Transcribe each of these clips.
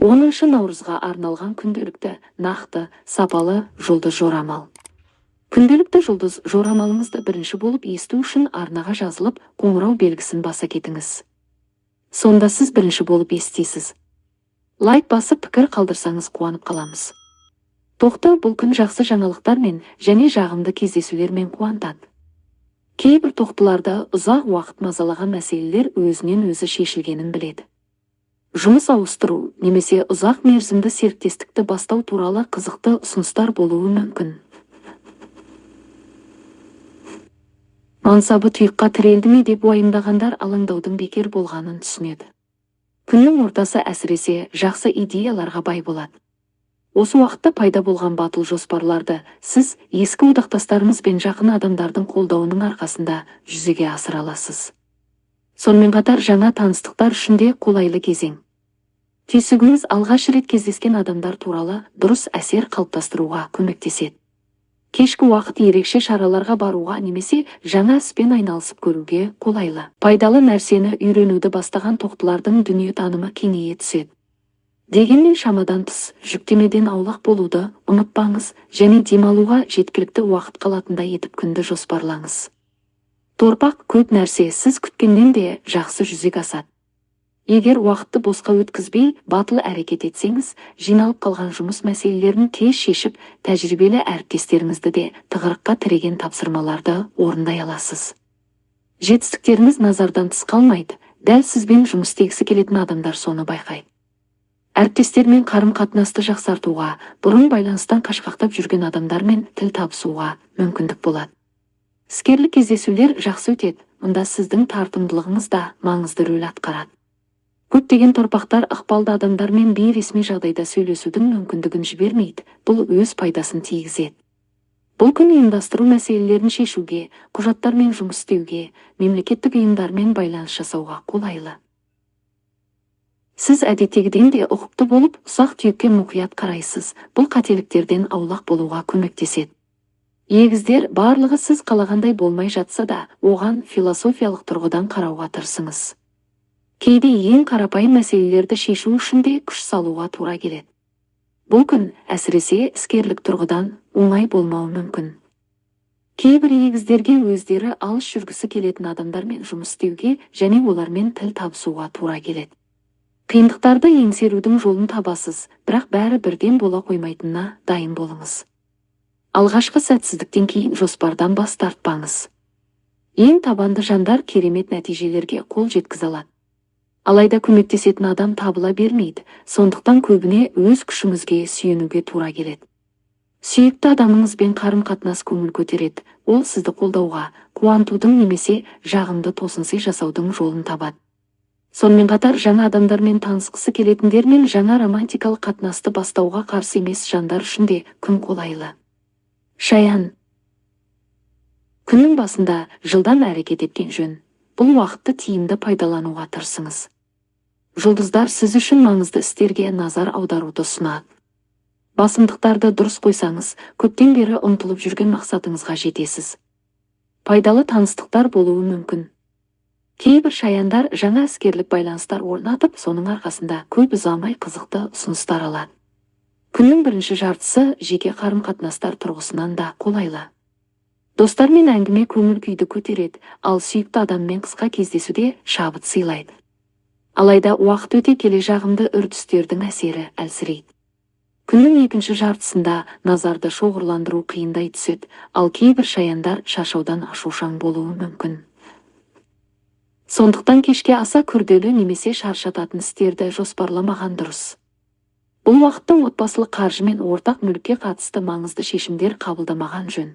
10 наурызға арналған күнделікті, нақты, сапалы жұлдыз жорамал. Күнделікті жұлдыз жорамалыңызды бірінші болып есту үшін арнаға жазылып, қоңырау белгісін баса кетіңіз. Сонда сіз бірінші болып естисіз. Лайк басып пікір қалдырсаңыз қуанып қаламыз. Тоқты бұл күн жақсы жаңалықтармен және жағымды кездесулермен қуантады. Кейбір тоқтыларды ұзақ уақыт мазалаған мәселелер өзінен өзі шешілгенін біледі. Жұмыс ауыстыру немесе ұзақ мерзімді серіктестікті бастау туралы қызықты ұсыныстар болуы мүмкін. Мансабы тұйыққа тірелді ме деп уайымдағандар алаңдаудың бекер болғанын түсінеді. Күннің ортасы әсіресе жақсы идеяларға бай болады. Осы уақытта пайда болған батыл жоспарларды сіз ескі одақтастарыңыз бен жақын адамдардың қолдауының арқасында жүзеге асыра аласыз. Сонымен қатар жаңа таныстықтар үшін де қолайлы кезең. Түйсігіңіз алғаш рет кездескен адамдар туралы дұрыс әсер қалыптастыруға көмектеседі. Кешкі уақыт ерекше шараларға баруға немесе жаңа іспен айналысып көруге қолайлы. Пайдалы нәрсені үйренуді бастаған тоқтылардың дүниетанымы кеңейе түседі. Дегенмен шамадан тыс жүктемеден аулақ болуды ұмытпаңыз және демалуға жеткілікті уақыт қалатындай етіп күнді жоспарлаңыз. Торпақ көп нәрсе сіз күткеннен де жақсы жүзеге асады. Егер уақытты босқа өткізбей, батыл әрекет етсеңіз, жиналып қалған жұмыс мәселелерін тез шешіп, тәжірибелі әріптестеріңізді де тығырыққа тіреген тапсырмаларды орындай аласыз. Жетістіктеріңіз назардан тыс қалмайды, дәл сізбен жұмыс істегісі келетін адамдар соны байқайды. Әріптестермен қарым-қатынасты жақсартуға, бұрын байланыстан қашқақтап жүрген адамдармен тіл табысуға мүмкіндік болады. Іскерлік кездесулер жақсы өтеді, мұнда сіздің тартымдылығыңыз да маңызды рөл атқарады. Көптеген торпақтар ықпалды адамдармен бейресми жағдайда сөйлесудің мүмкіндігін жібермейді, бұл өз пайдасын тигізеді. Бұл күн ұйымдастыру мәселелерін шешуге, құжаттармен жұмыс істеуге, мемлекеттік ұйымдармен байланыс жасауға қолайлы. Сіз әдеттегіден де ұқыпты болып, ұсақ-түйекке мұқият қарайсыз, бұл қателіктерден аулақ болуға көмектеседі. Егіздер, барлығы сіз қалағандай болмай жатса да, оған философиялық тұрғыдан қарауға тырысыңыз. Кейде ең қарапайым мәселелерді шешу үшін де күш салуға тура келеді. Бұл күн әсіресе іскерлік тұрғыдан оңай болмауы мүмкін. Кейбір егіздерге өздері алыс жүргісі келетін адамдармен жұмыс істеуге және олармен тіл табысуға тура келеді. Қиындықтарды еңсерудің жолын табасыз, бірақ бәрі бірден бола қоймайтынына дайын болыңыз. Алғашқы сәтсіздіктен кейін жоспардан бас тартпаңыз. Ең табанды жандар керемет нәтижелерге қол жеткізе алады. Алайда көмектесетін адам табыла бермейді, сондықтан көбіне өз күшіңізге сүйенуге тура келеді. Сүйікті адамыңызбен қарым-қатынас көңіл көтереді, ол сізді қолдауға, қуантудың немесе жағымды тосынсый жасаудың жолын табады. Сонымен қатар жаңа адамдармен танысқысы келетіндер мен жаңа романтикалық қатынасты бастауға қарсы емес жандар үшін де күн қолайлы. Шаян. Күннің басында жылдам әрекет еткен жөн. Бұл уақытты тиімді пайдалануға тырысыңыз. Жұлдыздар сіз үшін маңызды істерге назар аударуды ұсынады. Басымдықтарды дұрыс қойсаңыз, көптен бері ұмтылып жүрген мақсатыңызға жетесіз. Пайдалы таныстықтар болуы мүмкін. Кейбір шаяндар жаңа іскерлік байланыстар орнатып, соның арқасында көп ұзамай қызықты ұсыныстар алады. Күннің бірінші жартысы жеке қарым-қатынастар тұрғысынан да қолайлы. Достармен әңгіме көңіл күйді көтереді, ал сүйікті адаммен қысқа кездесуде шабыт сыйлайды. Алайда уақыт өте келе жағымды үрдістердің әсері әлсірейді. Күннің екінші жартысында назарды шоғырландыру қиындай түседі, ал кейбір шаяндар шаршаудан ашушаң болуы мүмкін. Сондықтан кешке аса күрделі немесе шаршататын істерді жоспарламаған дұрыс. Бұл уақытта отбасылық қаржы мен ортақ мүлікке қатысты маңызды шешімдер қабылдамаған жөн.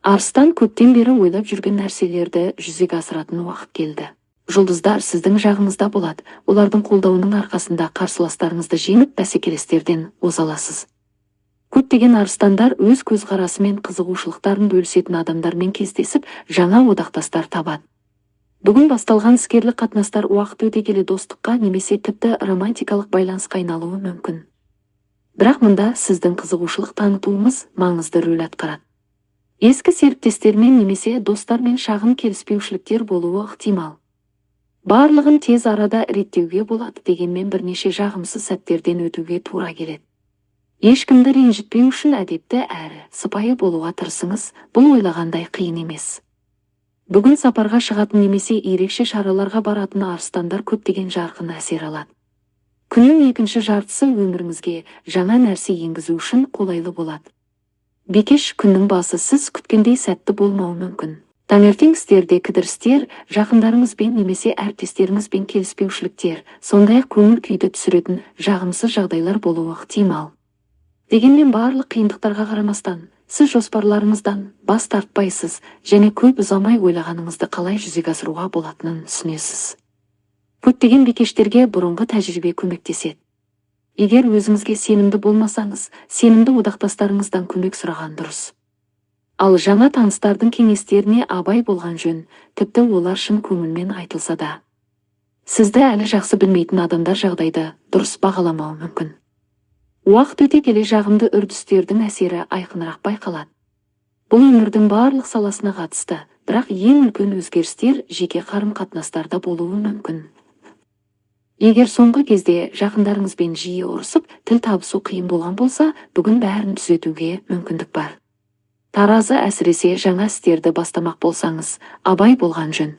Арыстан көптен бері ойлап жүрген нәрселерді жүзеге асыратын уақыт келді. Жұлдыздар сіздің жағыңызда болады, олардың қолдауының арқасында қарсыластарыңызды жеңіп, бәсекелестерден оза аласыз. Көптеген арыстандар өз көзқарасы мен қызығушылықтарын бөлісетін адамдармен кездесіп, жаңа одақтастар табады. Бүгін басталған іскерлік қатынастар уақыт өте келе достыққа немесе тіпті романтикалық байланысқа айналуы мүмкін. Бірақ мұнда сіздің қызығушылық танытуыңыз маңызды рөл атқарады. Ескі серіктестермен немесе достармен шағын келіспеушіліктер болуы ықтимал. Барлығын тез арада реттеуге болады, дегенмен бірнеше жағымсыз сәттерден өтуге тура келеді. Ешкімді ренжітпеу үшін әдепті әрі сыпайы болуға тырысыңыз, бұл ойлағандай қиын емес. Бүгін сапарға шығатын немесе ерекше шараларға баратын арыстандар көптеген жарқын әсер алады. Күннің екінші жартысы өміріңізге жаңа нәрсе енгізу үшін қолайлы болады. Бикеш, күннің басы сіз күткендей сәтті болмауы мүмкін. Таңертең істерде кідірістер, жақындарыңызбен немесе әріптестеріңізбен келіспеушіліктер, сондай-ақ көңіл күйді түсіретін жағымсыз жағдайлар болуы ықтимал. Дегенмен барлық қиындықтарға қарамастан, сіз жоспарларыңыздан бас тартпайсыз және көп ұзамай ойлағаныңызды қалай жүзеге асыруға болатынын түсінесіз. Көптеген бикештерге бұрынғы тәжірибе көмектеседі. Егер өзіңізге сенімді болмасаңыз, сенімді одақтастарыңыздан көмек сұраған дұрыс. Ал жаңа таныстардың кеңестеріне абай болған жөн, тіпті олар шын көңілмен айтылса да. Сізді әлі жақсы білмейтін адамдар жағдайды дұрыс бағаламауы мүмкін. Уақыт өте келе жағымды үрдістердің әсері айқынырақ байқалады. Бұл өмірдің барлық саласына қатысты, бірақ ең үлкен өзгерістер жеке қарым-қатынастарда болуы мүмкін. Егер соңғы кезде жақындарыңызбен жиі ұрысып, тіл табысу қиын болған болса, бүгін бәрін түзетуге мүмкіндік бар. Таразы, әсіресе жаңа істерді бастамақ болсаңыз, абай болған жөн.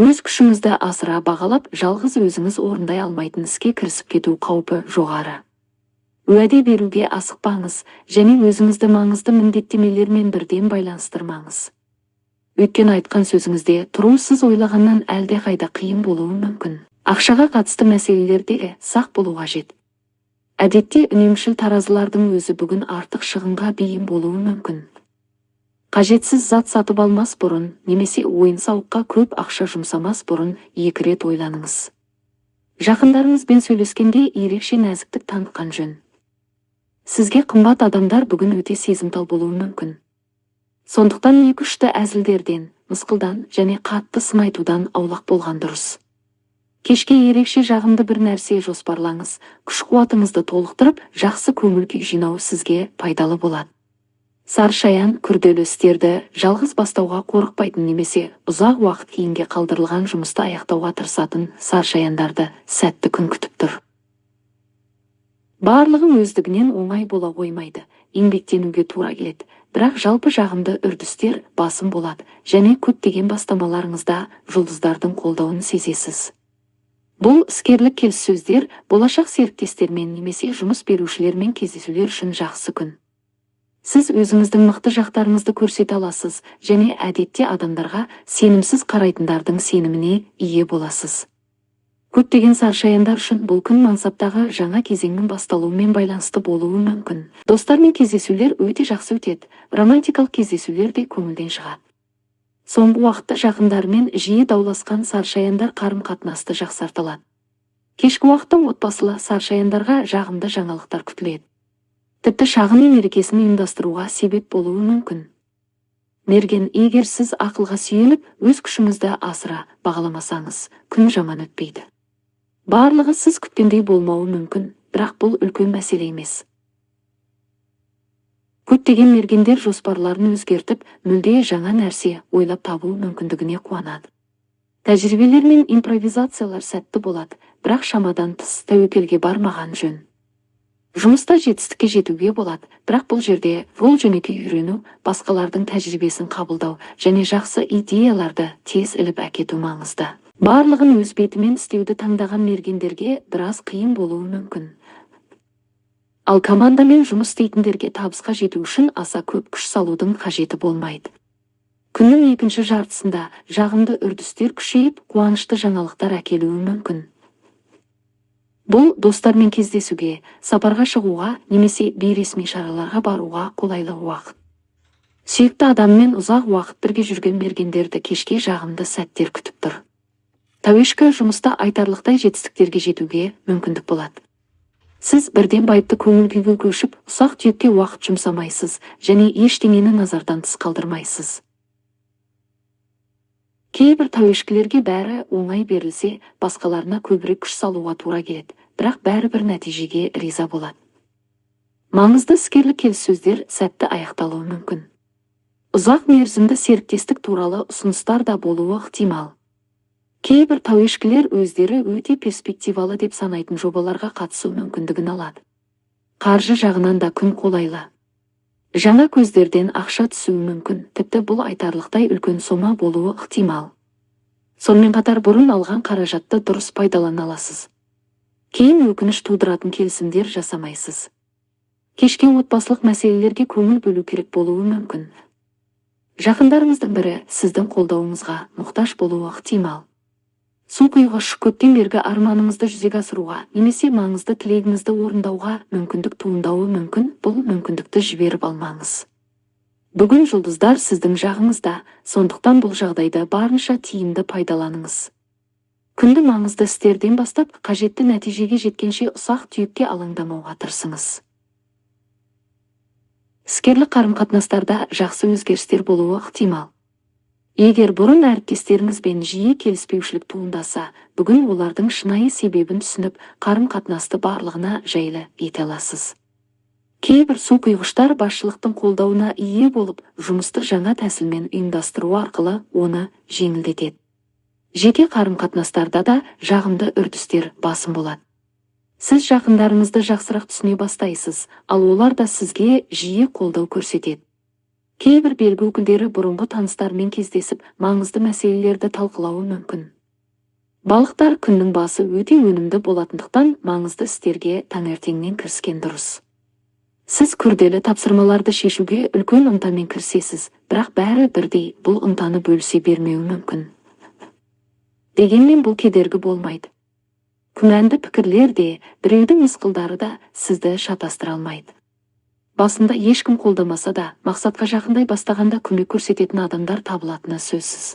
Өз күшіңізді асыра бағалап, жалғыз өзіңіз орындай алмайтын іске кірісіп кету қаупі жоғары. Уәде беруге асықпаңыз және өзіңізді маңызды міндеттемелермен бірден байланыстырмаңыз. Өйткені айтқан сөзіңізде тұру сіз ойлағаннан әлдеқайда қиын болуы мүмкін. Ақшаға қатысты мәселелерде сақ болу қажет. Әдетте үнемшіл таразылардың өзі бүгін артық шығынға бейім болуы мүмкін. Қажетсіз зат сатып алмас бұрын немесе ойын-сауыққа көп ақша жұмсамас бұрын екі рет ойланыңыз. Жақындарыңызбен сөйлескенде ерекше нәзіктік танытқан жөн. Сізге қымбат адамдар бүгін өте сезімтал болуы мүмкін. Сондықтан екі ұшты әзілдерден, мысқылдан және қатты сын айтудан аулақ болған дұрыс. Кешке ерекше жағымды бір нәрсе жоспарлаңыз, күш-қуатыңызды толықтырып, жақсы көңіл күй жинау сізге пайдалы болады. Саршаян, күрделі істерді жалғыз бастауға қорықпайтын немесе ұзақ уақыт кейінге қалдырылған жұмысты аяқтауға тырысатын саршаяндарды сәтті күн күтіп тұр. Барлығы өздігінен оңай бола қоймайды, еңбектенуге тура келеді, бірақ жалпы жағымды үрдістер басым болады және көптеген бастамаларыңызда жұлдыздардың қолдауын сезесіз. Бұл іскерлік келіссөздер болашақ серіктестермен немесе жұмыс берушілермен кездесулер үшін жақсы күн. Сіз өзіңіздің мықты жақтарыңызды көрсете аласыз және әдетте адамдарға сенімсіз қарайтындардың сеніміне ие боласыз. Көптеген саршаяндар үшін бұл күн мансаптағы жаңа кезеңнің басталуымен байланысты болуы мүмкін. Достармен кездесулер өте жақсы өтеді, романтикалық кездесулер де көңілден шығады. Соңғы уақытта жақындарымен жиі дауласқан саршаяндар қарым-қатынасты жақсарта алады. Кешкі уақытта отбасылы саршаяндарға жағымды жаңалықтар күтіледі. Тіпті шағын үй мерекесін ұйымдастыруға себеп болуы мүмкін. Мерген, егер сіз ақылға сүйеніп, өз күшіңізді асыра бағаламасаңыз, күн жаман өтпейді. Барлығы сіз күткендей болмауы мүмкін, бірақ бұл үлкен мәселе емес. Көптеген мергендер жоспарларын өзгертіп, мүлде жаңа нәрсе ойлап табу мүмкіндігіне қуанады. Тәжірибелер мен импровизациялар сәтті болады, бірақ шамадан тыс тәуекелге бармаған жөн. Жұмыста жетістікке жетуге болады, бірақ бұл жерде жол жөнекей үйрену, басқалардың тәжірибесін қабылдау және жақсы идеяларды тез іліп әкету маңызды. Барлығын өз бетімен істеуді таңдаған мергендерге біраз қиын болуы мүмкін. Ал командамен жұмыс істейтіндерге табысқа жету үшін аса көп күш салудың қажеті болмайды. Күннің екінші жартысында жағымды үрдістер күшейіп, қуанышты жаңалықтар әкелуі мүмкін. Бұл достармен кездесуге, сапарға шығуға немесе бейресми шараларға баруға қолайлы уақыт. Сүйікті адаммен ұзақ уақыт бірге жүрген мергендерді кешке жағымды сәттер күтіп тұр. Тәуешкі жұмыста айтарлықтай жетістіктерге жетуге мүмкіндік болады. Сіз бірден байыпты көңіл күйге көшіп, ұсақ түйекке уақыт жұмсамайсыз және ештеңені назардан тыс қалдырмайсыз. Кейбір тәуешкілерге бәрі оңай берілсе, басқаларына көбірек күш салуға тура келеді, бірақ бәрібір нәтижеге риза болады. Маңызды іскерлік келіссөздер сәтті аяқталуы мүмкін. Ұзақ мерзімді серіктестік туралы ұсыныстар да болуы ықтимал. Кейбір тауешкілер өздері өте перспективалы деп санайтын жобаларға қатысу мүмкіндігін алады. Қаржы жағынан да күн қолайлы. Жаңа көздерден ақша түсуі мүмкін, тіпті бұл айтарлықтай үлкен сома болуы ықтимал. Сонымен қатар бұрын алған қаражатты дұрыс пайдалана аласыз. Кейін өкініш тудыратын келісімдер жасамайсыз. Кешке отбасылық мәселелерге көңіл бөлу керек болуы мүмкін. Жақындарыңыздың бірі сіздің қолдауыңызға мұқтаж болуы ықтимал. Су құйғыш көптен бергі арманыңызды жүзеге асыруға немесе маңызды тілегіңізді орындауға мүмкіндік туындауы мүмкін, бұл мүмкіндікті жіберіп алмаңыз. Бүгін жұлдыздар сіздің жағыңызда, сондықтан бұл жағдайды барынша тиімді пайдаланыңыз. Күнді маңызды істерден бастап, қажетті нәтижеге жеткенше ұсақ-түйекке алаңдамауға тырысыңыз. Іскерлік қарым-қатынастарда жақсы өзгерістер болуы ықтимал. Егер бұрын әріптестеріңізбен жиі келіспеушілік туындаса, бүгін олардың шынайы себебін түсініп, қарым-қатынасты барлығына жайлы ете аласыз. Кейбір су құйғыштар басшылықтың қолдауына ие болып, жұмысты жаңа тәсілмен ұйымдастыру арқылы оны жеңілдетеді. Жеке қарым-қатынастарда да жағымды үрдістер басым болады. Сіз жақындарыңызды жақсырақ түсіне бастайсыз, ал олар да сізге жиі қолдау көрсетеді. Кейбір белгі өкілдері бұрынғы таныстарымен кездесіп, маңызды мәселелерді талқылауы мүмкін. Балықтар күннің басы өте өнімді болатындықтан маңызды істерге таңертеңнен кіріскен дұрыс. Сіз күрделі тапсырмаларды шешуге үлкен ынтамен кірісесіз, бірақ бәрі бірдей бұл ынтаны бөлісе бермеуі мүмкін. Дегенмен бұл кедергі болмайды. Күмәнді пікірлер де, біреудің мысқылдары да сізді шатастыра алмайды. Басында ешкім қолдамаса да, мақсатқа жақындай бастағанда көмек көрсететін адамдар табылатыны сөзсіз.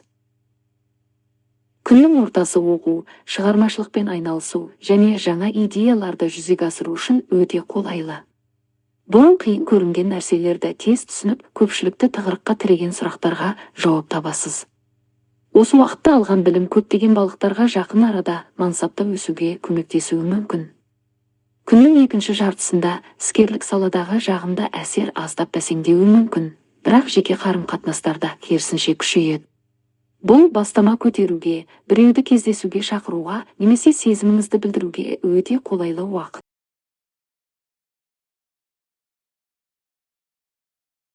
Күннің ортасы оқу, шығармашылықпен айналысу және жаңа идеяларды жүзеге асыру үшін өте қолайлы. Бұрын қиын көрінген нәрселерді тез түсініп, көпшілікті тығырыққа тіреген сұрақтарға жауап табасыз. Осы уақытта алған білім көптеген балықтарға жақын арада мансапта өсуге көмектесуі мүмкін. Күннің екінші жартысында іскерлік саладағы жағымды әсер аздап бәсеңдеуі мүмкін, бірақ жеке қарым-қатынастарда керісінше күшейеді. Бұл бастама көтеруге, біреуді кездесуге шақыруға немесе сезіміңізді білдіруге өте қолайлы уақыт.